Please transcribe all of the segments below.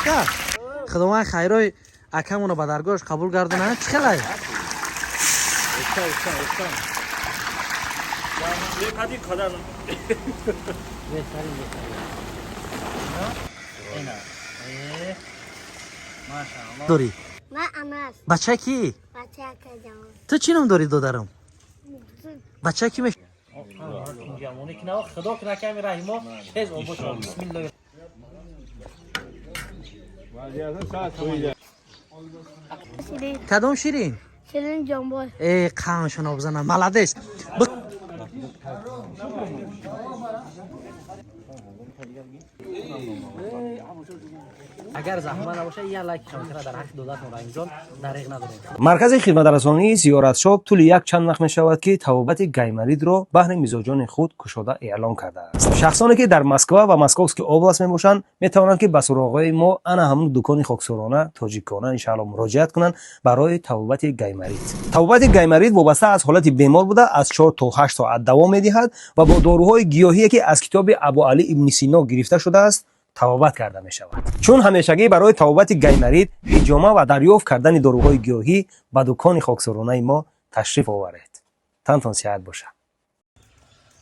Ака, Худованд хайрои акамонро ба даргоҳаш қабул гардонад. Чӣ хелай? Қадим қадар. Беҳтарин, беҳтарин. Ина. Машааллоҳ. Дорӣ? Ман Анас. Бача кӣ? Бача акаҷон. Ту чӣ ном дорӣ, додарам? Бача кӣ меш? Худо кунад, ки ҳамин раҳимо тез обод шавад. Бисмиллоҳ. Ширин. Кадом ширин? Ширин ҷонбоз. Э, қаншона бизанам. Молодец. Агар заҳмат набошад, як лайк шабакара дар ҳаққи додатон Раҳимҷон дариғ надорем. Маркази хидматрасонии зиёратшоп тӯли як чанд вақт мешавад, ки табобати гайморитро баҳри мизоҷони худ кушода эълон кардааст. Шахсоне, ки дар Москва ва Московский область мебошанд, метавонанд, ки ба суроғҳои мо, ана ҳамун дукони хоксорона тоҷикона, иншаалло, муроҷиат кунанд барои табобати гайморит. Табобати гайморит вобаста аз ҳолати бемор буда, аз 4 то 8 соат давом медиҳад ва бо доруҳои гиёҳие, ки аз китоби Абуалӣ ибни Сино гирифта шудааст, табобат карда мешавад. Чун ҳамешагӣ барои табобати гайморит, ҳиҷома ва дарёфт кардани доруҳои гиёҳӣ ба дукони хоксоронаи мо ташриф оваред. Тантон сиҳат бошад.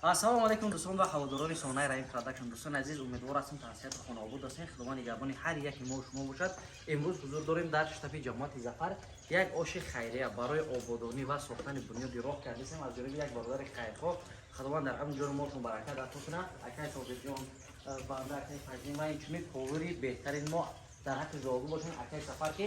Ассалому алайкум, дӯстон ва ҳаводорони сонаи Раҳим Продакшн. Дӯстони азиз, умедвор ҳастем, тансиҳату хонаобод ҳастем. Худованд нигаҳбони ҳар яки мо шумо бошад. Имрӯз ҳузур дорем дар штаби ҷамоати Зафар. Як оши хайрия барои ободонӣ ва сохтани бунёди роҳ кардисем аз ҷониби як бародари хайрхоҳ. Худованд дар ҳамин ҷону молшон баракат ато кунад. Акай Собирҷон, банда акай Фазлин ва инчунин повари беҳтарин мо дар ҳаққи дуогӯ бошем, акай Сафар, ки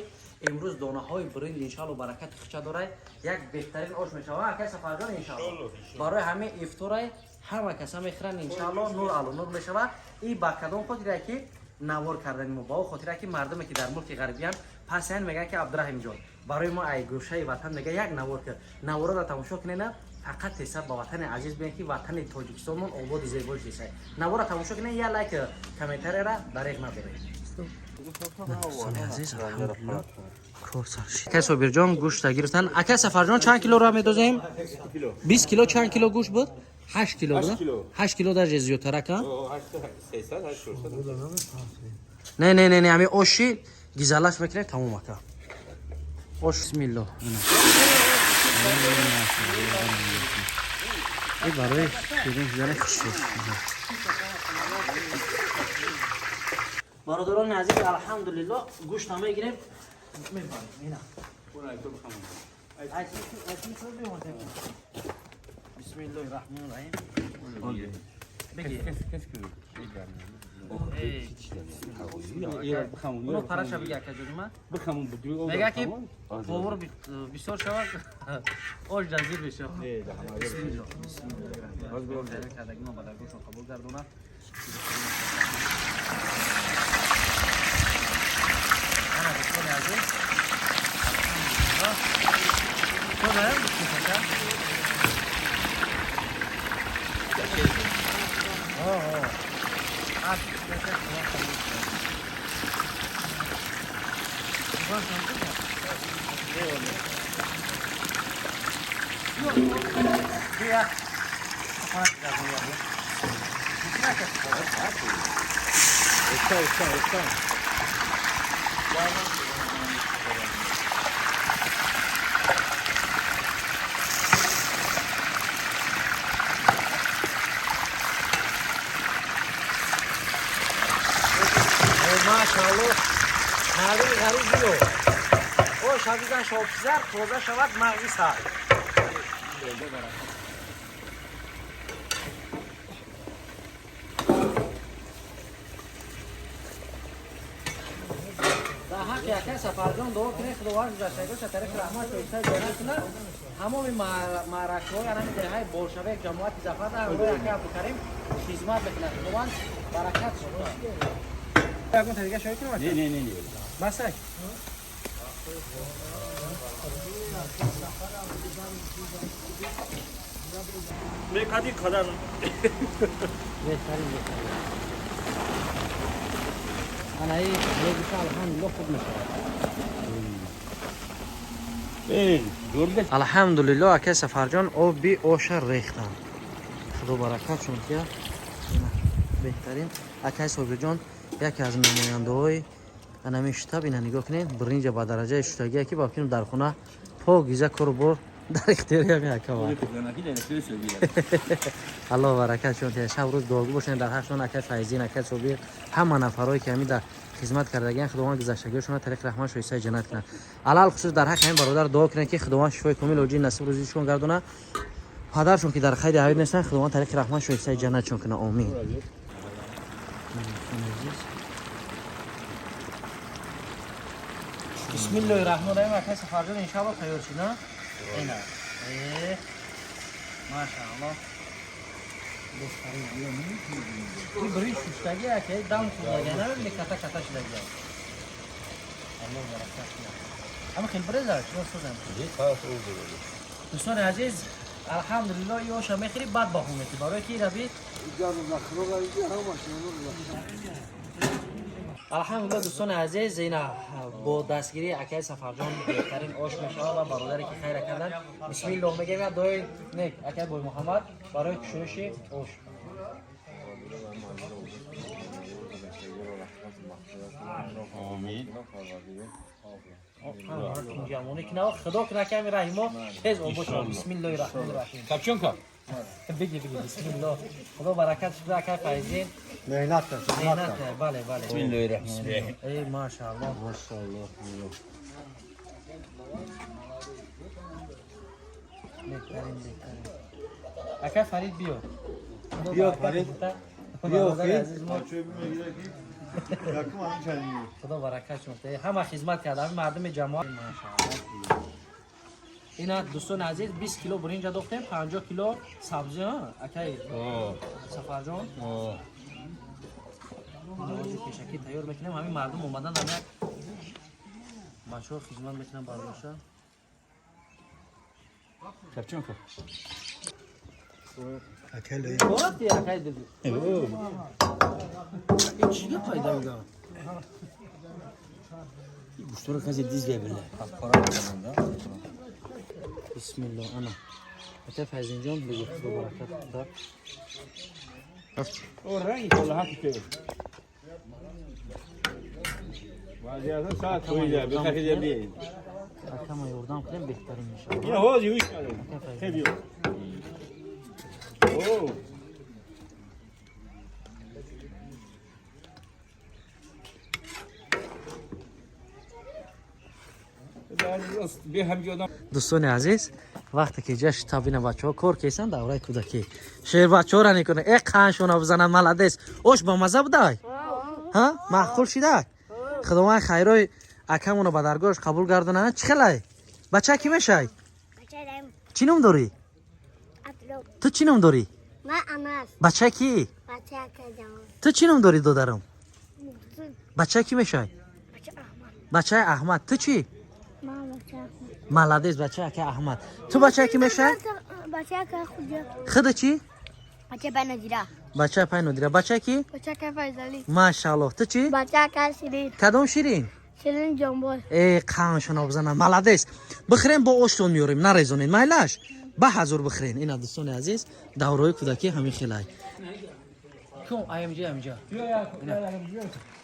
имрӯз донаҳои биринҷ, иншаалло, баракати хича дорад, як беҳтарин ош мешавад, акай Сафарҷон, иншаалло. Барои ҳамин ифторай ҳама каса мехӯранд, иншаалло, нур ало нур мешавад. И ба кадом хотире ки навор кардани мо? Ба о хотире ки мардуме, ки дар мулки ғарбиянд, пасян мегӯянд, ки Абдураҳимҷон, барои мо ай гӯшаи ватан мега як навор кар. Наворро тамошо кунена, фақат тезтар ба ватани азиз биён, ки ватани Тоҷикистонмон ободу зебо шудисай. Наворро тамошо кунен, як лайк, комментарияра дареғ надоред. Азиз, алҳамдулилло, кор сар шид. Акай Собирҷон гӯшта гирифтан. Акай Сафарҷон, чанд килоро медозем? 20 кило. Чанд кило гӯшт буд? 8 кило буд, 8 кило, даже зиёдтар, ака. Не, не, не, не, ҳамин оши гизалаш мекунем, тамом, ака. Ош, бисмилло. И барои ширин шудани хушрӯ. Бародарони азиз, алҳамдулилло, гӯшта мегирем, мебарем. Ина, бисмиллоҳи раҳмони раҳим. Бигир. Уно параша биги, акаҷонима. Мега, ки повар бисёр шавад, ош ҷазир мешавад. Кардагима ба даргоҳшон қабул гардонад. Ана, дӯстони азиз, алҳамдулилло. Шодаям, ака? Машаалло, мардуми ғариб биё, ош ҳафизан шобсизар, тоза шавад мағзи сар. Дар ҳаққи акай Сафарҷон дуо кунед, Худованд гузаштагоша тариқи раҳмат шоиста ҷонат кунад. Ҳамоми маъракаҳои анами деҳаи Болшавек, ҷамоати Зафар, ҳамроҳи акай Абдукарим хизмат мекунад. Худованд баракат шуд. Ягон дига шоҳид кунам? Не, не, не, не. Басак. Қадим қадар. Беҳтарин, беҳтарин. Ана, и мегуша, алҳамдулилло, хуб мешавад. Алҳамдулилло, акай Сафарҷон оби оша рехтанд. Худо баракатшон кия. Беҳтарин. Акай Собирҷон яке аз намояндаҳои Ана штаб ина нигоҳ кунед, биринҷа ба дараҷаи шуштагие ки ба фикрам дар хона покиза кору бор дар ихтиёри ҳамин акава. Аллоҳ баракат шон диҳад. Шаб рӯз дуогӯ бошед дар ҳақшон акай Файзин, акай Собир, ҳама нафарое ки ҳамин дар хизмат кардагиан, Худованд гузаштагиҳошонро тариқи раҳмат шоистаи ҷаннат кунад. Алалхусус дар ҳаққи ҳамин бародар дуо кунед, ки Худованд шифои комил оҷил насиб рӯзишон гардонад. Падаршон ки дар қайди ҳаёт нестанд, Худованд тариқи раҳмат шоистаи ҷаннатшон кунад. Омин. Бисмиллоҳи раҳмони раҳим. Акай Сафарҷон, иншаалло тайёр шид, на? Ина. Машаалло. Беҳтарин. Ин биринҷ шуштагӣ акай, дам хӯрдагӣ, на ката ката шудагӣ. Аллоҳ баракат кунад. Ҳама хел бреза, чиро созам. Дӯстони азиз, алҳамдулиллоҳ, ин оша мехӯрӣ, баъд баҳо метӣ. Барои ки раби алҳамдулиллоҳ, дӯстони азиз, ина бо дастгирии акаи Сафарҷон беҳтарин ош мешавад ва бародаре ки хайра кардан, бисмиллоҳ мегӯем, як дуои нек акаи Бой Муҳаммад барои кушоиши ош. Омин. Ҷамоне ки нава худо кунад, ки ҳамин раҳимо тез обод шавад. Бисмиллоҳи раҳмони раҳим. Капчонка. Бигӣ, бигӣ, бисмиллоҳ. Худо баракат шуда, акаи Файзин. Меҳнат кард. Меҳнат кард, бале, бале. Бисмиллоҳи раҳмони раҳим. Эй, машааллоҳ. Машааллоҳ. Беҳтарин, беҳтарин. Акаи Фарид, биё. Биё, Фарид. Биё, Бародари Фарид. азиз мо. Худо баракат шуд. Ҳама хизмат кард, ҳамин мардуми ҷамоат. Машааллоҳ. Ина дӯстони азиз, 20 кило биринҷа дохтем, 50 кило сабзӣ, акаи Сафарҷон. Навози пешакӣ тайёр мекунем, ҳамин мардум омадан дар як бачаҳо хизмат мекунам бардошта. Капчонка. Корати акаи Дилбер. Ин чӣ гап пайда буда? Гӯштро касе диз бебила. Бисмиллоҳ, ана. Акаи Файзинҷон, бигӯ, худо баракат да. О ранги кола ҳақи ке. Вазиятан саат хоида, бихахида би. Акама ёрдам кунем, беҳтарин мешавад. Ина ҳози уш кардем. Акаи Файзин. Хебиё. О. Дӯстони азиз, вақте ки ҷа штаб ина бачаҳо кор кесанд, давраи кӯдакӣ шербачаҳоро мекунад, э қаншона бизанад, молодец. Ош ба маза будай, ҳа, маъқул шидай. Худованд хайрои акамоно ба даргоҳаш қабул гардонад. Чӣ хелай, бача, кӣ мешай? Бачаи Раҳим. Чӣ ном дорӣ? Абдулло. Ту чӣ ном дорӣ? Ман Анас. Бача кӣ? Бачаи акаи Ҷамол. Ту чӣ ном дорӣ, додарам? Муҳсин. Бача кӣ мешай? Бачаи Аҳмад. Бачаи Аҳмад. Ту чӣ? Ман бачаи Аҳмад. Молодец, бачаи акаи Аҳмад. Ту бачаи кӣ мешай? Бачаи акаи Хуҷа. Худа чӣ? Бачаи Пай Нодира. Бачаи пай Нодира. Бачаи кӣ? Бачаи акаи Файзалӣ. Машааллоҳ. Ту чӣ? Бачаи акаи Ширин. Кадом Ширин? Ширин Ҷонбой. Э, қаншона бизанам, молодец. Бихӯрем, бо оштон меорем, нарезонед, майлаш, ба ҳазур бихӯрен. Ина, дӯстони азиз, давраҳои кӯдакӣ ҳамин хелай. Кум аямҷа, амҷа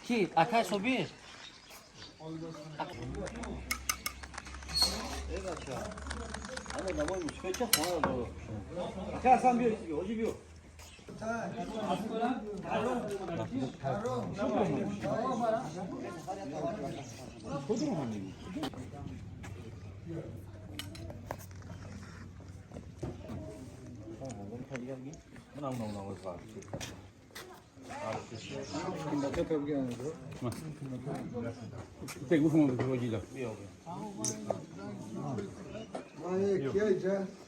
ки, акай Собир. Tek ufmo hojila.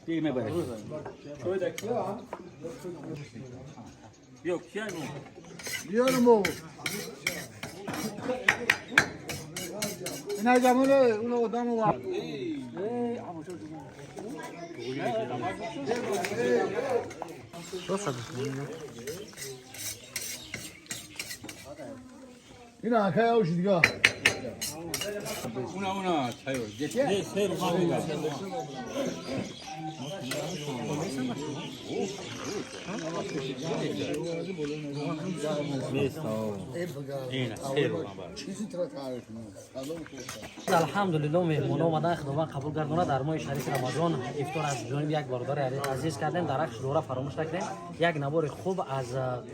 Değil mi böyle? Yok, şey mi? Diyorum o. İna jamule uno odamı var. İna akaya uş diga. Una una çay. Алҳамдулилло, меҳмон омадан, Худованд қабул гардонад. Дар моҳи шарифи Рамазон ифтор аз ҷониби як бародари азиз кардем. Дар акш дора фаромӯш накунем, як навори хуб аз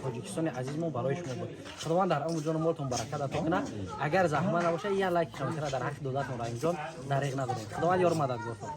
Тоҷикистони азиз мо барои шумо буд. Худованд дар умр, ҷону молтон баракат ато кунад. Агар заҳмат набошад, як лайки камтара дар ҳаққи додатон, Раҳимҷон, дариғ надорем. Худованд ёру мададгортон.